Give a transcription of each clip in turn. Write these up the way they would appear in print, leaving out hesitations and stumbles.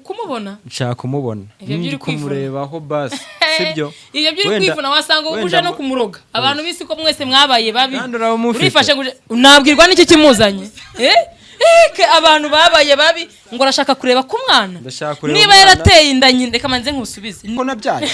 Kumubona? Nshaka kumubona. Ibyo byo uri Ndi kwivuna. kumurebaho basi, sibyo? Ibyo byo uri kwivuna, wasanga uje no kumuroga. Abantu bisi ko mwese mwabaye babi. Kandi uraba umufite. Urifashe ngo nabwirwa n'iki kimuzanye? Eh? Eh, ke abantu babaye babi ngo arashaka kureba ku mwana. Ndashaka kureba Niba umwana. yarateye inda nyine, reka manze nkusubize. Ko nabyaye?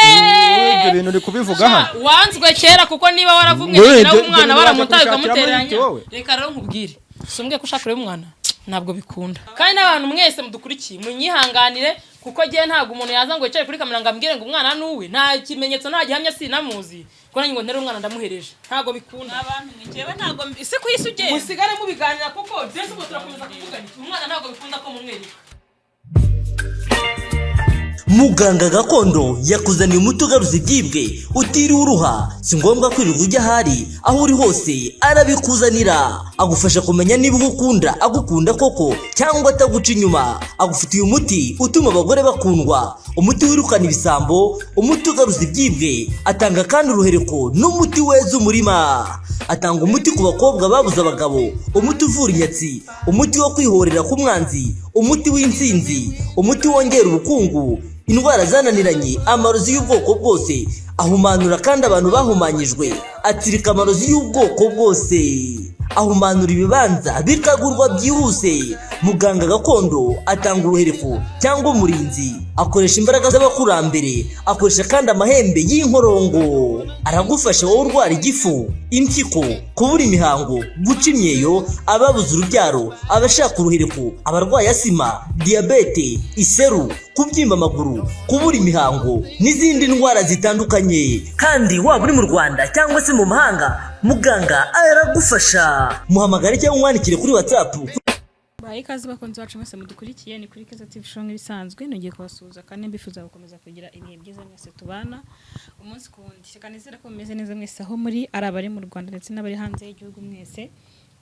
Wowe ibyo bintu uri kubivuga hano? Wanzwe kera, kuko niba waravumwe Wowe nyina ibyo w'umwana bintu wajya waramutaye kubishakiramo ukamutereranya. ibiti wowe? Reka rero nkubwire, sumbwe ko ushaka kureba umwana ntabwo bikunda. Kandi n'abantu mwese mudukurikiye munyihanganire, kuko ngewe ntabwo umuntu yaza ngo yicare kuri kamera ngo ambwire ngo umwana ni uwe, nta kimenyetso, nta gihamya, sinamuzi, ko nanjye ngo ntere umwana ndamuhereje, ntabwo bikunda. Abantu mwe, njyewe ntabwo ese ku isi ugenda. Musigare mubiganira, kuko byose ubwo turakomeza kuvugana iki? Umwana ntabwo bikunda ko mumwereka. Muganga gakondo yakuzaniye umuti ugaruza ibyibwe utiriwe uruha. Si ngombwa kwirirwa ujya ahari, aho uri hose arabikuzanira. Agufasha kumenya niba uwo ukunda agukunda koko cyangwa ataguca inyuma. Agufitiye umuti utuma abagore bakundwa, umuti wirukana ibisambo, umuti ugaruza ibyibwe. Atanga kandi uruhereko n'umuti weza umurima. Atanga umuti ku bakobwa babuze abagabo, umuti uvura inyatsi, umuti wo kwihorera k'umwanzi, umuti w'intsinzi, umuti wongera ubukungu, indwara zananiranye, amarozi y'ubwoko bwose. Ahumanura kandi abantu bahumanyijwe, atsirika amarozi y'ubwoko bwose, ahumanura ibibanza bikagurwa byihuse. Muganga gakondo atanga uruhereko cyangwa umurinzi, akoresha imbaraga z'abakurambere, akoresha kandi amahembe y'inkorongo. Aragufasha wowe urwara igifu, impyiko, kubura imihango, guca imyeyo, ababuze urubyaro, abashaka uruhereko, abarwaye asima, diyabete, iseru, kubyimba amaguru, kubura imihango n'izindi ndwara zitandukanye. Kandi waba uri mu Rwanda cyangwa se mu mahanga, muganga aragufasha. Muhamagare cyangwa umwandikire kuri WhatsApp. Bahaye ikaze bakunzi bacu mwese mudukurikiye, ni kuri Keza TV Show nk'ibisanzwe. Nongeye kubasuhuza kandi mbifuza gukomeza kugira ibihe byiza mwese tubana umunsi ku wundi. Reka nizere ko mumeze neza mwese aho muri, ari abari mu Rwanda ndetse n'abari hanze y'igihugu, mwese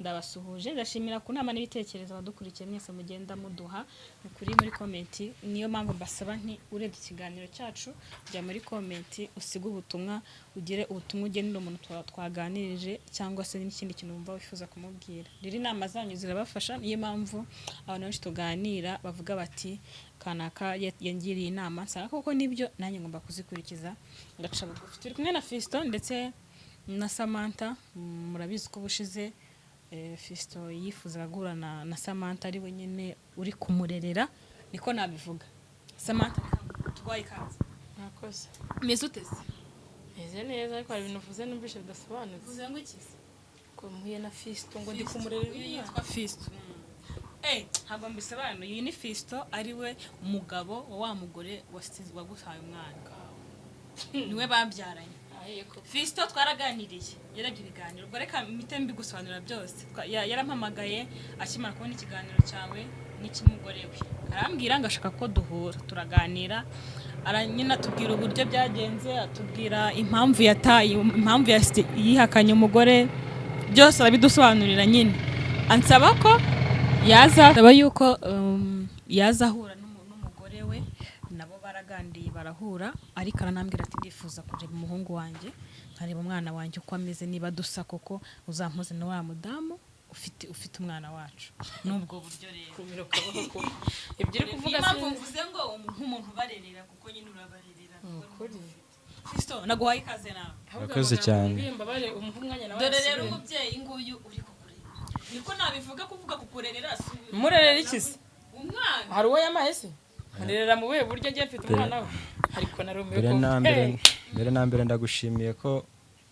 ndabasuhuje. Ndashimira ku nama n'ibitekerezo abadukurikiye mwese mugenda muduha, ni kuri muri comment. Niyo mpamvu mbasaba nti urebye ikiganiro cyacu, jya muri comment usige ubutumwa, ugire ubutumwa ugenera umuntu twaganirije cyangwa se n'ikindi kintu wumva wifuza kumubwira. Rero inama zanyu zirabafasha, niyo mpamvu abantu benshi tuganira bavuga bati kanaka yangiriye inama, nsanga koko nibyo, nanjye ngomba kuzikurikiza, ngaca bugufi. Turi kumwe na Fiston ndetse na Samantha. Murabizi ko ubushize Fiston yifuzaga guhura na Samantha, ari we nyine uri kumurerera, niko nabivuga. Samantha, twaye ikaze. Mwakoze. Meze ute se? Meze neza, ariko hari ibintu uvuze numvise bidasobanutse. Uvuze ngo iki se? Ko mpuye na Fiston ngo ndi kumurerera Uyu umwana. yitwa Fiston. Ntabwo mbisobanuye. Uyu ni Fiston, ari we umugabo wa wa mugore waguhaye umwana, niwe babyaranye. Ahiye koko. Fiston twaraganiriye, yarabye ibiganiro, ubwo reka mpite mbigusobanurira byose. Yarampamagaye akimara kubona ikiganiro cyawe n'icy'umugore we, arambwira ngo ashaka ko duhura turaganira. Nyine atubwira uburyo byagenze, atubwira impamvu yataye, impamvu yihakanye umugore, byose arabidusobanurira. Nyine ansaba ko yaza, ansaba yuko yaza ahura n'umugore we, nabo baraganiriye barahura. Ariko aranambwira ati ndifuza kureba umuhungu wanjye, nkareba umwana wanjye uko ameze, niba dusa koko, uzampuze na wa mudamu ufite umwana wacu. N'ubwo buryo rero. Kumira ukaboko ko ibyo uri kuvuga. Niyo mpamvu Sinzi. mvuze ngo nk'umuntu ubarerera, kuko nyine urabarerera. Ukuri. Fiston, naguhaye ikaze nawe. Urakoze cyane. Mbabare, umuhe umwanya nawe Dore rero asubire. umubyeyi nguyu uri kukurerera, niko nabivuga, kuvuga kukurerera Murerera iki se? Umwana. Hari uwo yamaye se? Murerera mu buhe buryo? Ngiye mfite umwana we, ariko narumiwe Mbere ko na mbere, mbere na mbere ndagushimiye ko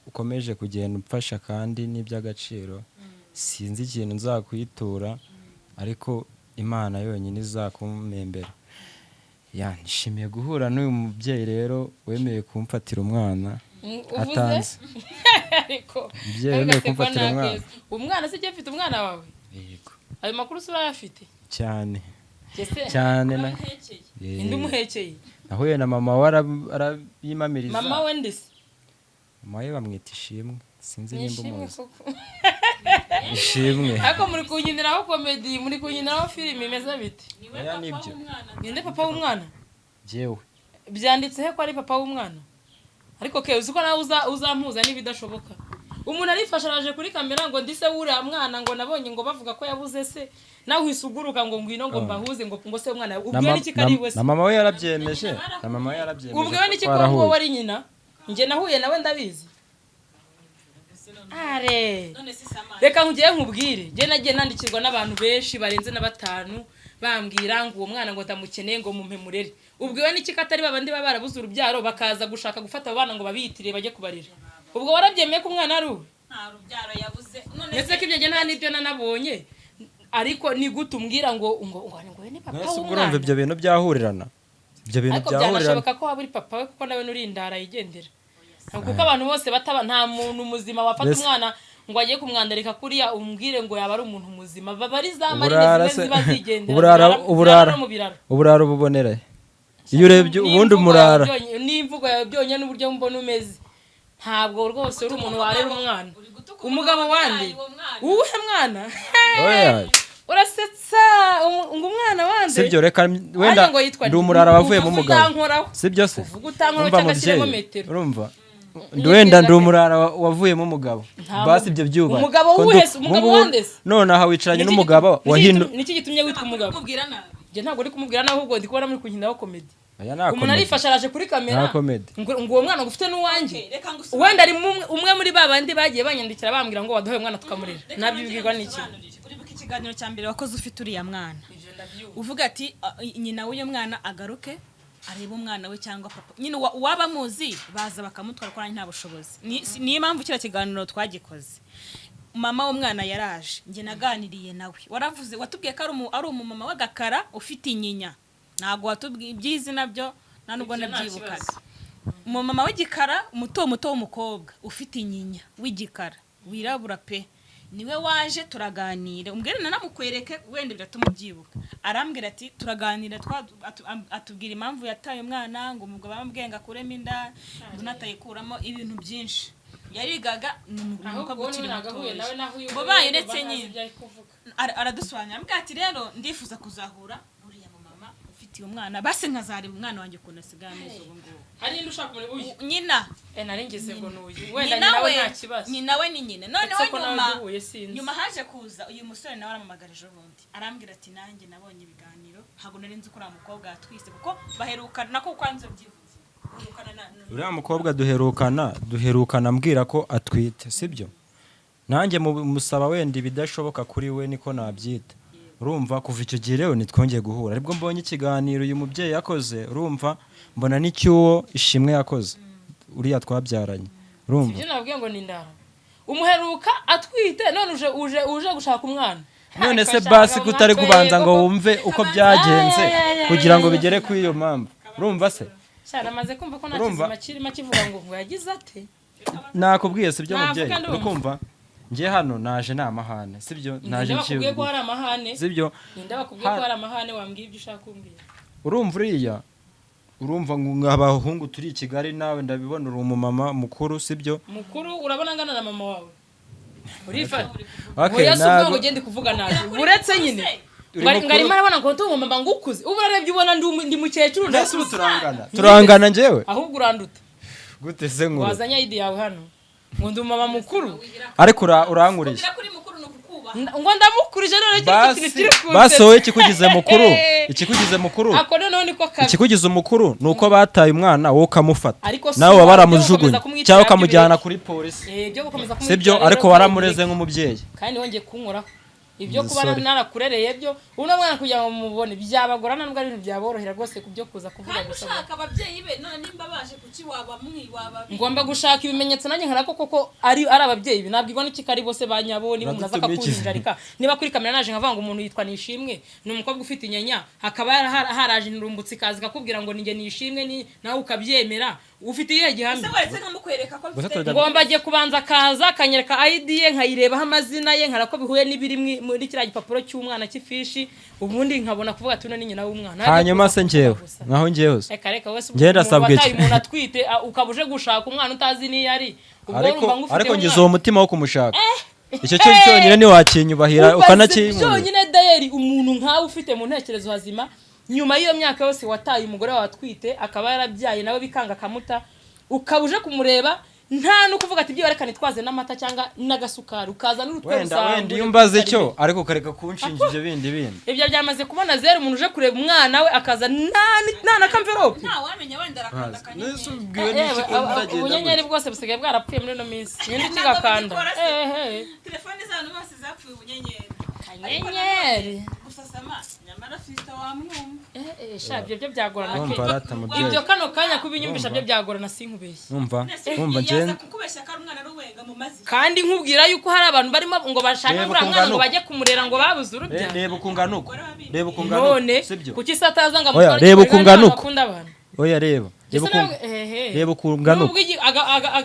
ukomeje kugenda umfasha, kandi n'iby'agaciro. Sinzi ikintu nzakwitura, ariko Imana yonyine izakumpembera. Ya, nishimiye guhura n'uyu mubyeyi rero wemeye kumfatira umwana Uvuze atanze. Ariko Umubyeyi wemeye agasekwa kumfatira umwana. n'akeza. Umwana se ugiye, mfite umwana wawe? Yego. Ayo makuru se urayafite? Cyane. Ese Cyane na Uramuhekeye. indi umuhekeye? Nahuye na mama we arabimamiriza. Mama we ndetse? Mama we bamwita Ishimwe, sinzi nimba Nishimwe umuzi. koko. Ishimwe. Ariko muri kunyiniraho comedy, muri kunyiniraho filime, imeze bite? Niwe Oya, papa nibyo. w'umwana. Ninde papa w'umwana? Jyewe. Byanditse he ko ari papa w'umwana? Ariko ke uzi ko nawe uzampuza n'ibidashoboka. Umuntu arifasha araje kuri kamera ngo ndise wuriya mwana, ngo nabonye ngo bavuga ko yabuze se, nawe uhise uguruka ngo ngwino ngo mbahuze, ngo se umwana Na ubwiwe n'iki ko ari we se? Na mama we yarabyemeje, na mama we yarabyemeje. Ubwiwe n'iki ko Twarahuye. ngo wari nyina? Njye nahuye nawe, ndabizi. Are None se Samani, reka nkugiye nkubwire, njye nagiye nandikirwa n'abantu benshi barenze na batanu, bambwira ngo uwo mwana ngo ndamukeneye, ngo mumpe murere. Ubwiwe n'iki ko atari babandi baba barabuze urubyaro, bakaza gushaka gufata abo bana ngo babiyitire bajye kubarira? Ubwo warabyemeye ko umwana ari uwe? Nta rubyaro yabuze none. Ndetse ko ibyo njye nta n'ibyo nanabonye, ariko ni gute umbwira ngo we ni papa Mbese ubwo w'umwana? urumva ibyo bintu byahurirana, ibyo bintu Ariko byahurirana? byanashoboka ko waba uri papa we, kuko nawe nuri indara yigendera, kuko abantu bose bataba, nta muntu muzima wafata umwana ngo agiye kumwandarika kuriya, umbwire ngo yaba ari umuntu muzima. Baba ari za marine Uburara zimwe se ziba zigendera, uburara zirara no mu biraro. Uburara ububonera iyo urebye ubundi N'imvugo yawe umurara. N'imvugo yawe byonyine n'uburyo mbona umeze, ntabwo rwose uri umuntu warera umwana. Uri gutuka Umugabo umugabo wande? wabyaye uwo mwana. Uwuhe mwana? Oya. Urasetsa. Ngo umwana wande? Sibyo, reka wenda Hanyuma ngo yitwa ndi umurara wavuyemo Uvuga umugabo. utankoraho. Sibyo se? Uvuga utankoraho Urumva cyangwa ashyiremo mubyeyi, metero. urumva wenda ndi umurara wavuyemo umugabo. Basi ibyo byubahe. Umugabo Ko wuhe se? Umugabo ngubu wande se? Nonaha wicaranye n'umugabo wahino. Niki gitumye witwa umugabo? Kumubwira nabi. Njye ntabwo uri kumubwira nawe, ahubwo ndi kubona muri kunkinaho comedy. Aya nta Umuntu comedy. arifasha araje kuri kamera Nta comedy. ngo uwo mwana ngo ufite n'uwanjye. Okay, reka ngusobanurire. Wenda ari umwe muri ba bandi bagiye banyandikira bambwira ngo waduhaye umwana tukamurera. Reka Nabyo nongere bibwirwa n'iki? ngusobanurire. Uribuka ikiganiro cya mbere wakoze ufite uriya mwana, uvuga ati: "Ah, nyina w'uyu mwana agaruke arebe umwana we, cyangwa papa nyine uwaba amuzi baza bakamutwara, kuko nanjye nta bushobozi." Niyo mpamvu kiriya kiganiro twagikoze. Mama w'umwana yaraje, njye naganiriye nawe, waravuze, watubwiye ko ari umumama w'agakara ufite inyinya. Ntabwo watubwiye iby'izina byo, nta nubwo Ibyo nta nabyibukaga. kibazo. Umumama w'igikara muto muto w'umukobwa ufite inyinya w'igikara wirabura pe, niwe waje turaganira. Umbwire nanamukwereke, wenda biratuma ubyibuka. Arambwira ati turaganira, atubwira impamvu yataye umwana, ngo umugabo bamubwiye ngo akuremo inda, ngo natayikuramo, ibintu byinshi. Yarigaga, ni Ahubwo umukobwa wowe ukiri ntabwo ahuye nawe mutoya. naho uyu Ngo nguyu baye ndumva uretse ntazi nyine ibyo ari kuvuga. Aradusobanurira, ambwira ati: "Rero ndifuza kuzahura n'uriya mumama ufitiye umwana, basi nkazareba umwana wanjye ukuntu asigaye ameze ubu ngubu." Hari n'indi ushaka kumureba uyu? Nyina. Eh, nari ngeze ngo ni uyu wenda. Nyina Nyina we we nta kibazo. Nyina we ni nyina. Noneho Uretse ko nawe nyuma duhuye sinzi. Nyuma haje kuza uyu musore, nawe arampamagara ejo bundi, arambwira ati: "Nanjye nabonye ibiganiro, ntabwo nari nzi ko uriya mukobwa yatwise," kuko baherukana nako kwanza byivuze baherukana Uriya mukobwa duherukana ambwira ko atwite, sibyo? Nanjye musaba wenda ibidashoboka kuri we, niko nabyita. Urumva kuva icyo gihe rero ntitwongeye guhura, aribwo mbonye ikiganiro uyu mubyeyi yakoze, urumva mbona n'icyuwo Ishimwe yakoze, uriya twabyaranye, urumva. Ibyo nababwiye ngo ni indara. Umuheruka atwite, none uje gushaka umwana. None se Ariko basi ashaka kutari umwana kubanza ngo koko. wumve uko byagenze kugira ngo bigere kuri iyo mpamvu, urumva se? Cyane amaze kumva ko nta Urumva? kizima kirimo kivuga ngo yagize ate. Nakubwiye, sibyo? Navuga Mubyeyi, ndumva. urikumva njye hano naje ni amahane, sibyo? Naje Ninde bakubwiye ko nciye hari amahane? sibyo? Ninde bakubwiye ko hari amahane? Wambwiye ibyo ushaka kumbwira. Urumva uriya, urumva ngo abahungu turi i Kigali, nawe ndabibona uri umumama mukuru, sibyo? Mukuru? Urabona angana na mama wawe? Urifata. Okay, Oya, si ukuvuga ngo ntabwo ugende kuvuga nabi, uretse nyine Uri ngo mukuru. arimo arabona ngo ndi umumama, ngo ukuze. Ubu urarebye ubona ndi mukecuru? Mbese ubu Ndakuze. turangana, turangana njyewe. Ahubwo uranduta. Gute se nkuru? Wazanye ID yawe hano ngo ndi umumama mukuru? Ariko urankuriye. Kubwira ko uri mukuru ni ukukubaha. Ngo ndamukurije? None cyo Basi kintu kiri kunsetsa. basi wowe ikikugize mukuru, ikikugize mukuru, Ako noneho niko kabi. ikikugize umukuru ni uko bataye umwana, wowe ukamufata, Ariko si nawe waba ibyo waramujugunye gukomeza kumwitira cyangwa nabyo ukamujyana bireke. kuri polisi. Eh, ibyo gukomeza kumwitira Sibyo? rero Ariko byo waramureze bireke. nk'umubyeyi. Kandi wongeye kunkoraho ibyo kuba Sorry. narakurereye byo, uno mwana kugira ngo mumubone byabagora, nubwo ari ibintu byaborohera rwose kubyo kuza kuvuga Kandi gusa. ushaka ababyeyi be, none nimba baje kuki waba mwi waba Ngomba gushaka ibimenyetso nanjye nkarako koko ari ababyeyi be. Nabwirwa n'iki ko ari bose ba nyabo? Niba umuntu aza Uradutumiye iki? akakunjinjarika, niba kuri kamera naje nkavuga ngo umuntu yitwa Nishimwe, ni umukobwa ufite inyanya, hakaba haraje inturumbutsi ikaza ikakubwira ngo ninjye Nishimwe, ni nawe ukabyemera, ufite iyihe gihamya? Ese waretse nkamukwereka ko Gusa mfite turajya- Ngomba agiye kubanza akaza akanyereka ID ye, nkayirebaho amazina ye, nkarako bihuye n'ibiri muri kiriya gipapuro cy'umwana cy'ifishi, ubundi nkabona kuvuga ati uno ni nyina w'umwana. Hanyuma se njyewe, nkaho njyewe se? Reka reka, wese Njyewe ndasabwa umuntu wataye iki? umuntu atwite, ukaba uje gushaka umwana utazi n'iyo ari, ubwo Ariko urumva ngufite ariko ngize umwana. uwo mutima wo kumushaka, icyo cyo cyonyine ntiwakinyubahira Ubaze ukanakinkura? byonyine dayeri, umuntu nkawe ufite mu ntekerezo hazima, nyuma y'iyo myaka yose wataye umugore wawe atwite, akaba yarabyaye nawe bikanga akamuta, ukaba uje kumureba. Nta no kuvuga ati byibare nitwaze n'amata cyangwa n'agasukari, ukaza n'urutwe Wenda rusanzwe. wenda iyo umbaze icyo, ariko ukareka kunshinja ibyo bindi bindi. Ibyo byamaze kubona zeru. Umuntu uje kureba umwana we akaza nta na kamverope. Ntawamenya, wenda arakanda akanyenyeri. Nese ubwiwe n'iki ko ndagenda Ubunyenyeri gutya? bwose busigaye bwarapfuye muri ino minsi. Ninde Ntabwo ukigakanda? bigikora se. Ehe. Telefone z'abantu bose zapfuye ubunyenyeri. Kanyenyeri. Gusa sama nyamara fisita wamwumva. Sha, ibyo byo byagorana Urumva ke. rata mubyeyi. Ibyo kano kanya kubinyumvisha byo byagorana, sinkubeshye. Numva numva Yaza njye kukubeshya ko ari umwana ari uwenga mu mazi. Kandi nkubwira yuko hari abantu barimo ngo bashaka Reba uriya mwana ngo ukuntu bajye kumurera ngo babuze urubyaro. Reba ukungana uko, reba ukungana uko. None Sibyo? kuki se ataza ngo Oya, amutware? reba Kigali ukungana n'abantu uko. bakunda abantu. Oya, reba Ese reba ukuntu ehe. Reba ukungana uko. Nubwo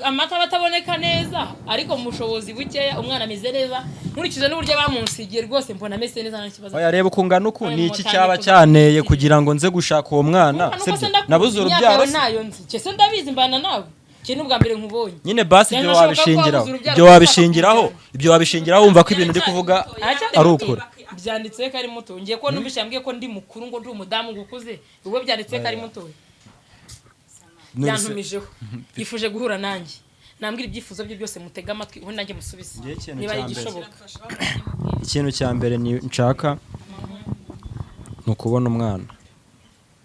amata aba ataboneka neza, ariko mu bushobozi bukeya umwana ameze neza. Nkurikije n'uburyo bamunsigiye, rwose mbona ameze neza, nta kibazo. Oya, reba ukungana uku. Oya, Ni iki mutange cyaba kuza- cyaneye kugira ngo nze gushaka uwo mwana? Urumva nuko se Sibyo? ndakuzi, Nabuze imyaka urubyaro yawe se? ntayo nzi. Cye se ndabizi, mbana nawe cye n'ubwa mbere nkubonye. Nyine basi ibyo Byanashoboka ko wabishingiraho, wabuze urubyaro ibyo kuko wabishingiraho, ushaka ibyo wabishingiraho wumva ko ibintu uri kuvuga Aracyari ari muto. ukuri. Byanditse ko ari muto. Ngiye ko numvise yambwiye ko ndi mukuru, ngo ndi umudamu, ngo ukuze. Ubwo byanditse ko ari muto. None se- Yantumijeho, yifuje guhura nanjye, nambwira ibyifuzo bye byose, mutege amatwi, ubundi nanjye musubize Ngiye ikintu niba ari cya mbere. igishoboka. Ikintu cya mbere ni nshaka ni ukubona umwana,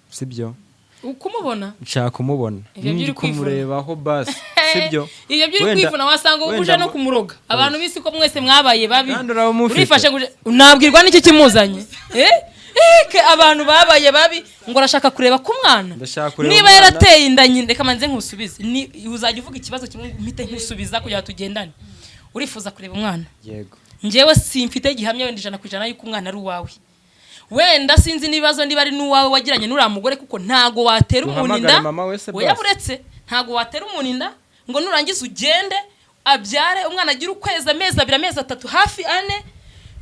sibyo? Ukumubona? Nshaka kumubona. Ibyo Ndi by'uri kwivuna. kumurebaho basi, sibyo? Ibyo by'uri Wenda- kwivuna, wasanga wenda uje no kumuroga. Abantu bisi ko mwese mwabaye babi. Kandi uraba umufite. Urifashe ngo nabwirwa n'iki kimuzanye? Ke abantu babaye babi, ngo arashaka kureba ku mwana. Ndashaka kureba Niba umwana. yarateye inda nyine, reka manze nkusubize. Ni uzajya uvuga ikibazo kimwe mpite nkusubiza kugira ngo tugendane. Urifuza kureba umwana? Yego. Njyewe simfite gihamya wenda 100% yuko umwana ari uwawe. Wenda sinzi n'ibibazo niba ari n'uwawe wagiranye n'uriya mugore, kuko ntago watera umuntu Duhamagare inda. mama we se Oya, basi. buretse, ntago watera umuntu inda ngo nurangiza ugende abyare umwana, agire ukwezi, amezi 2, amezi 3, hafi 4,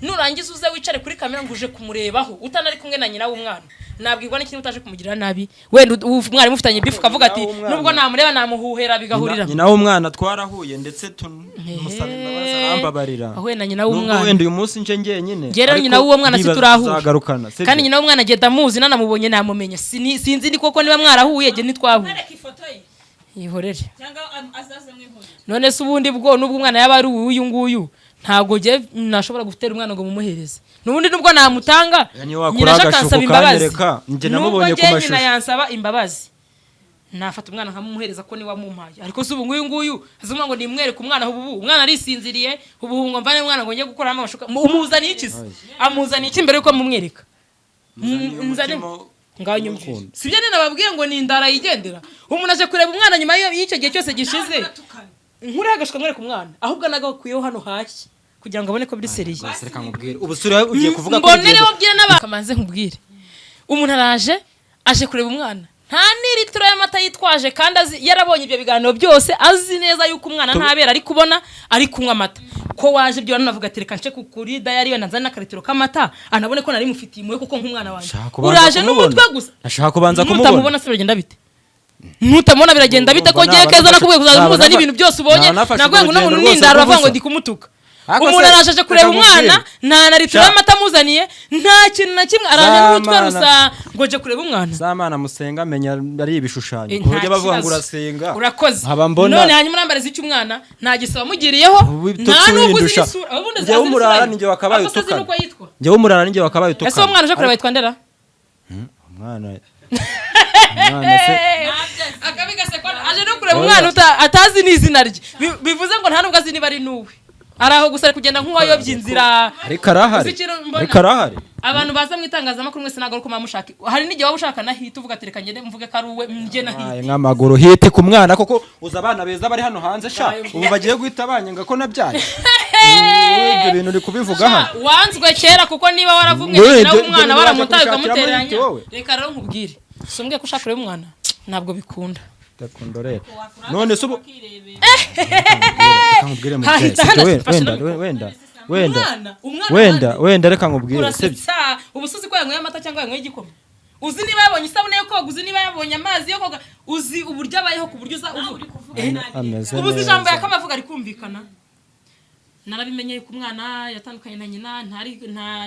nurangiza uze wicare kuri kamera ngo uje kumurebaho utanari kumwe na nyina w'umwana. Nabwirwa n'ikintu utaje kumugirira nabi? Wenda mwari mufitanye bifu, ukavuga ati Nyina w'umwana. nubwo namureba namuhuhera, bigahurira. Nyina w'umwana twarahuye, ndetse tumusaba imbabazi arambabarira. Wahuye na nyina Nubwo w'umwana? wenda uyu munsi nje njyenyine, Njye rero ariko nyina w'uwo mwana niba siturahura. tuzagarukana, sibyo? Kandi nyina w'umwana agenda amuzi, nanamubonye namumenya. Sinzi ni koko niba mwarahuye, jye ntitwahuye. Mwereke ifoto ye. Yihorere. Cyangwa azaze mwihurire. None se ubundi bwo nubwo umwana yaba ari uyu nguyu, ntabwo njye nashobora gutera umwana ngo mumuhereze. N'ubundi nubwo namutanga, Ya, niyo wakura nyina aje agashuko akansaba imbabazi, ukanyereka, njye nubwo namubonye ku njye nyina mashusho. yansaba imbabazi, nafata umwana nkamumuhereza ko niwe wamumpaye. Ariko se ubu nguyu nguyu azumva ngo nimwereke umwana? Ubu umwana arisinziriye, ubu ngo mvane umwana ngo njye gukuramo amashuka. Umuzaniye iki se? Amuzaniye iki mbere yuko mumwereka? Muzaniye Nzane umutima ngaho nyumvire. w'urukundo. Sibyo nyine nababwiye ngo ni indara yigendera. Umuntu aje kureba umwana nyuma y'icyo gihe cyose gishize, nkuriho agashuka mwereka umwana, ahubwo nagakwiyeho hano hashya kugira ngo abone ko biri sérieux. Basi reka nkubwire, ubu sura ugiye kuvuga ko Mbonereho urugendo- bwire n'abantu, kamanze nkubwire. Umuntu araje, aje kureba umwana, nta n'iritiro y'amata yitwaje, kandi azi, yarabonye ibyo biganiro byose, azi neza yuko umwana ntabera ari kubona ari kunywa amata. Ko waje ibyo navuga ati reka nce ku kuri dayari, wenda nzane n'akaritiro k'amata, anabone ko nari mufitiye impuhwe kuko nk'umwana wanjye. Nshaka kubanza Uraje kumubona. n'umutwe gusa. Ndashaka kubanza kumubona. Nutamubona se biragenda bite? Nutamubona biragenda bite? Ko Urumva ngiye naba keza nakubwiye kuzaza naba umuza n'ibintu byose ubonye. naba nafashe Nakubwiye ngo uno muntu urugendo ni indara, rwose uravuga ngo rw'ubusa. ndi kumutuka. Ariko Umuntu se, araje aje kureba reka umwana, nkubwire. nta na litiro Sha. y'amata amuzaniye, nta kintu na kimwe, araje n'umutwe Zamana. rusa ngo nje kureba umwana. Zamana musenga menya ari ibishushanyo, ku Nta buryo bavuga ngo kibazo. urasenga. Urakoze. Nkaba mbona None hanyuma urambariza icyo umwana nta gisabo amugiriyeho, Ubu nta ibitotsi n'ubwo uzi windusha. n'isura. Ubundi Njyewe azi umurara n'isura ye. ninjye wakabaye Ahubwo se azi utukana. n'uko yitwa? Njyewe umurara ninjye wakabaye utukana. Ese uwo mwana uje kureba yitwa ndera? Umwana se Akabi gasekwa, aje no kureba umwana atazi n'izina rye. Bivuze ngo nta nubwo azi niba ari n'uwe, ari aho gusa ari kugenda nk'uwayobye inzira. Ariko arahari. Uzi ikintu mbona? Ariko arahari. Abantu baza mu itangazamakuru mwese ntabwo ari uko muba mushaka. Hari n'igihe waba ushaka na hit, uvuga ati reka ngende mvuge ko ari uwe, njye na hit. Aye, nk'amaguru hit ku mwana koko? Uza abana beza bari hano hanze sha, ubu bagiye guhita banyenga ko nabyaye. Wowe ibyo bintu uri kubivuga hano? Wanzwe kera, kuko niba waravumwe Wowe nyina ibyo w'umwana bintu waje waramutaye kubishakiramo ukamutereranya. hit wowe? Reka rero nkubwire, si umbwiye ko ushaka kureba umwana, ntabwo bikunda. Ndakundorera. None se ubu reka nkubwire mubyeyi, Hahita sibyo? hana- Wenda wenda wenda Umwana, umwana wenda wande. wenda reka nkubwire, sibyo? Urasetsa. Ubu uzi ko yanyweye amata cyangwa yanyweye igikoma? Uzi niba yabonye isabune yo koga? Uzi niba yabonye amazi yo koga? Uzi uburyo abayeho ku buryo uza ubu Ameze ubu uzi ijambo neza. yakaba avuga ari kumvikana? Narabimenye yuko umwana yatandukanye na nyina, ntari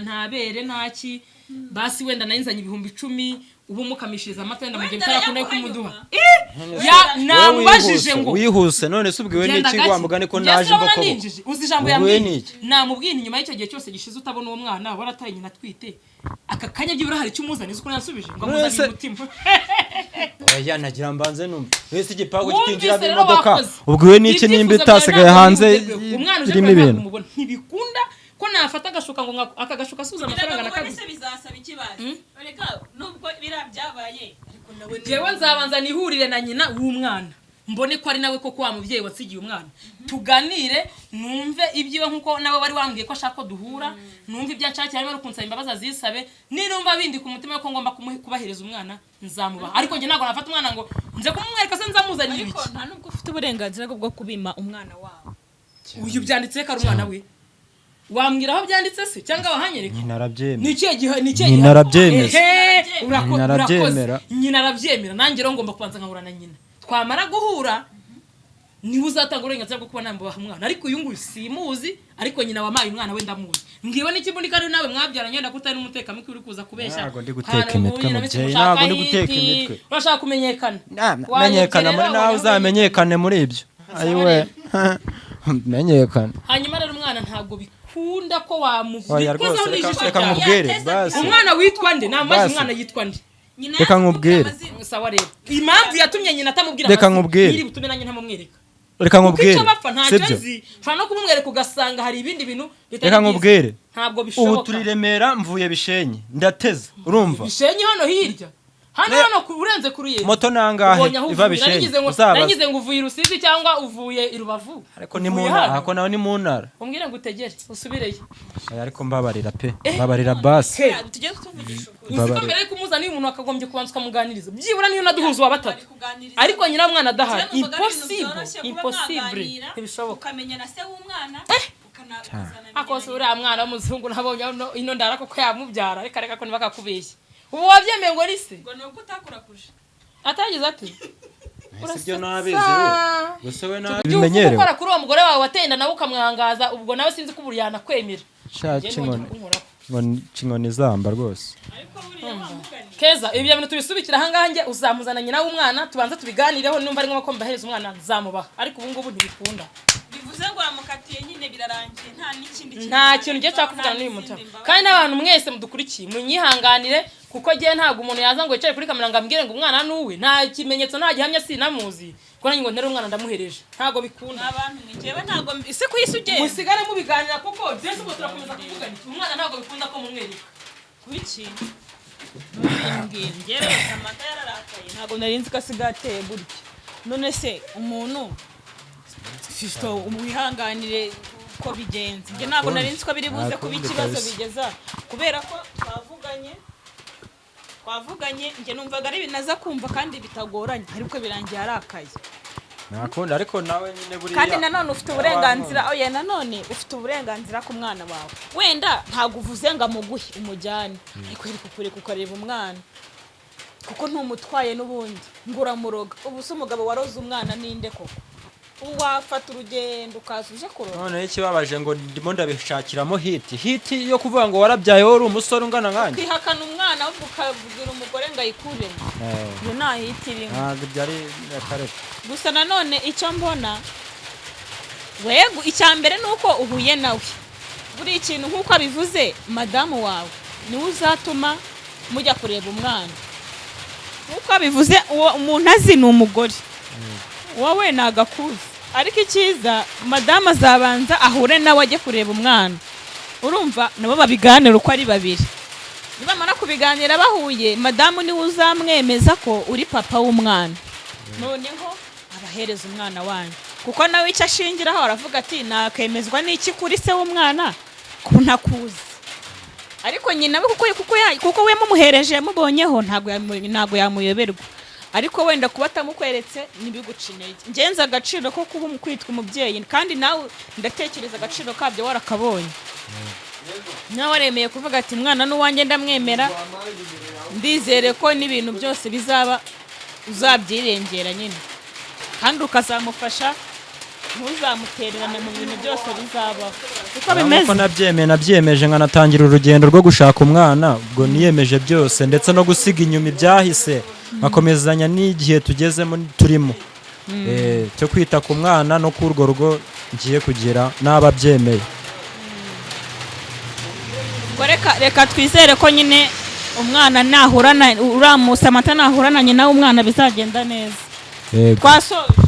nta bere, ntaki. Basi wenda nari nzanye 10,000, ubu mukamishiriza amata, wenda mu gihe Wenda bitarakunda arayaguha kumuduha. nyuma. Namubajije ngo Wihuse, none se ubwiwe Genda n'iki? gake. Wa mugani ko Njye naje sinabona imbokobo. ninjiji. Uzi ijambo Ubwiwe yambwiye? n'iki? Namubwiye nti nyuma y'icyo gihe cyose gishize utabona uwo mwana, warataye nyina atwite, aka kanya byibura hari icyo umuzaniye? Uzi ko yansubije ngo None amuzaniye se- umutima. Oya, nagira mbanze numva wese igipangu Wumvise kitinjiramo rero imodoka. wakoze. Ubwiwe n'iki nimba Ibyifuzo byawe itasigaye ntabwo hanze bigerweho. Umwana uje irimo kureba ibintu? ntabwo umubona. Ntibikunda ko nafata agashuka ngo aka gashuka asubiza amafaranga Kugira ngo nakaguze. se bizasaba ikibazo, reka nubwo biriya byabaye, ariko nawe ni Jewe nzabanza nihurire na nyina w'umwana, mbone ko ari nawe koko wa mubyeyi wasigiye umwana, tuganire, numve ibyiwe nkuko nawe wari wambwiye ko ashaka ko duhura, numve ibyo anshakira, harimo no kunsaba imbabazi azisabe. Ninumva bindi ku mutima ko ngomba kubahereza umwana, nzamubaha. Ariko njye ntabwo nafata umwana ngo nze kumumwereka se nzamuzanira Ariko ibiki? nta nubwo ufite uburenganzira bwo kubima umwana wawe. Uyu byanditse ko ari umwana we, wambwira aho byanditse se cyangwa wahanyereka? Nyina arabyemera. Ni ikihe gihe? Ni ikihe Nyina gihe? arabyemeza. Ehe, Nyina arabyemera. urakoze. Nyina arabyemera, nanjye rero ngomba kubanza nkahura na nyina. Twamara guhura niwe uzatanga uburenganzira bwo kuba namubaha umwana. Ariko uyu nguyu simuzi, ariko nyina wampaye umwana we ndamuzi. Ngiwe n'ikibundi kandi nawe mwabyaranye, wenda kutari n'umutekamutwe uri kuza kubeshya. Ntabwo ndi guteka Ahantu imitwe, muhuye na mubyeyi, mushaka ntabwo ndi guteka hiti, imitwe. urashaka kumenyekana. Wanyobye Menyekana rero, muri nawe wabonye aho uzamenyekane muri ibyo. Ayiwe, menyekane. Hanyuma rero umwana ntabwo bikunda ko Oya wamubikozaho rwose, reka n'ijisho reka ryawe. nkubwire basi. Umwana witwa nde? Namaze Basi. umwana yitwa nde? Nyina Reka yaje nkubwire. kumubwira amazina. Sawa rero, impamvu yatumye nyina atamubwira Reka amazina, nkubwire. nyiri butume nanjye ntamumwereka, Reka kuko nkubwire. icyo bapfa ntacyo Sibyo? nzi. Nshobora no kumumwereka ugasanga hari ibindi bintu bitari Reka byiza. nkubwire. Ntabwo Ubu bishoboka. turi Remera, mvuye Bishenyi, ndateze, urumva? Bishenyi hano hirya hano, hano urenze kuri ye. Moto nangahe Ubonye aho iva uvuye? Bishenyi? Narigize ngo Uzabaza. Narigize ngo uvuye i Rusizi cyangwa uvuye i Rubavu. Ariko ni mu Uvuye ntara. hano. Ariko nawe ni mu ntara. Umbwire ngo utegere usubireyo. Oya, ariko mbabarira pe, mbabarira basi. He, Tujye tuvugisha ukuri. uzi ko Mbabarira. mbere yuko umuzana uyu muntu wakagombye kubanza ukamuganiriza, byibura niyo unaduhuza uwa batatu, Bari kuganiriza. ariko nyina w'umwana adahari, Njye numvaga ari ibintu impossible. byoroshye kuba Impossible, mwaganira, ntibishoboka. ukamenya na se w'umwana, ukazanamenya Akose na uriya mwana w'umuzungu nabonye hano ino ndara koko yamubyara? Reka reka, ko ntibakakubeshye, ubu wabyemeye ngo ni se? Ngo ni uko utakurakuje. Atagize ati Sibyo, nabizi. Gusa we nabi Ujye uvuga bimenyerewe. ukora kuri uwo mugore wawe watenda nawe ukamwangaza, ubwo nawe sinzi ko ubu yanakwemera. Sha, Njye ntongere cinkoni kunkoraho. Cinkoni izamba rwose. Ariko buriya wamugani. Keza, ibyo bintu tubisubikira ahangaha. Njye uzamuzana nyina w'umwana, tubanze tubiganireho. Numva ari ngombwa ko mbahereza umwana, nzamubaha, ariko ubu ngubu ntibikunda. Bivuze ngo wamukatiye nyine, birarangiye, nta n'ikindi kintu. Nta kintu ngiye nshaka kuvugana n'uyu mutama. Kandi n'abantu mwese mudukurikiye munyihanganire, kuko njyewe ntabwo umuntu yaza ngo yicare kuri kamera ngo ambwire ngo umwana ni uwe, nta kimenyetso, nta gihamya, sinamuzi, ko nanjye ngo ntere umwana ndamuhereje, ntabwo bikunda. Abantu mwe, njyewe ntabwo ese ku isi ugenda. Musigare mubiganira, kuko byose ubwo turakomeza kuvugana iki? Umwana ntabwo bikunda ko mumwereka. Kuki ntubimbwire? Njyewe amata yararakaye, ntabwo nari nzi ko asigaye ateye gutya. None se umuntu Fiston, wihanganire uko bigenze, njye ntabwo nari nzi ko biri buze Nta kuba kundi ikibazo kabisa. bigeza, kubera ko twavuganye, njye numvaga ari ibintu aza kumva kandi bitagoranye, ariko birangiye arakaye. Ntakunda, ariko nawe nyine buriya. Kandi nanone ufite uburenganzira, oya, nanone ufite uburenganzira ku mwana wawe. Wenda ntabwo uvuze ngo amuguhe umujyane, ariko uri kukureka ukareba umwana, kuko ntumutwaye n'ubundi ngo uramuroga. Ubu se umugabo waroze umwana ninde koko? Wafata urugendo ukaza uje kuroga? Noneho ikibabaje ngo ndimo ndabishakiramo hit, hit yo kuvuga ngo warabyaye wowe uri umusore ungana nkanjye. Kwihakana umwana ahubwo ukabwira umugore ngo ayikuremo, iyo nta hit irimo. Ntabwo ibyo ari akareka. Gusa nanone icyo mbona wego, icya mbere ni uko uhuye nawe, buri ikintu nk'uko abivuze madamu wawe niwe uzatuma mujya kureba umwana. Nk'uko abivuze, uwo umuntu azi ni umugore wowe ni agakuzi, ariko icyiza madamu azabanza ahure nawe ajye kureba umwana, urumva nabo babiganira uko ari babiri. Nibamara kubiganira bahuye, madamu niwe uzamwemeza ko uri papa w'umwana, noneho abahereza umwana wanyu, kuko nawe icyo ashingiraho aravuga ati nakemezwa n'iki kuri se w'umwana ko ntakuzi? Ariko nyina we kuko we mumuhereje yamubonyeho, ntabwo yamuyoberwa. Ariko wenda kuba atamukweretse ntibiguca intege. Ngenza agaciro ko kuba kwitwa umubyeyi, kandi nawe ndatekereza agaciro kabyo warakabonye, nawe waremeye kuvuga ati umwana n'uwanjye ndamwemera, ndizere ko n'ibintu byose bizaba uzabyirengera nyine, kandi ukazamufasha. Ntuzamutererane mu bintu byose bizabaho, uko Urabona bimeze. ko nabyemeye, nabyiyemeje nkanatangira urugendo rwo gushaka umwana. Ubwo niyemeje byose, ndetse no gusiga inyuma ibyahise, nkakomezanya n'igihe tugezemo turimo, cyo kwita ku mwana no ku urwo rugo ngiye kugira n'ababyemeye. Ubwo reka twizere ko nyine umwana nahura na uriya Samantha, nahura na nyina w'umwana bizagenda neza. Yego. Twasoje.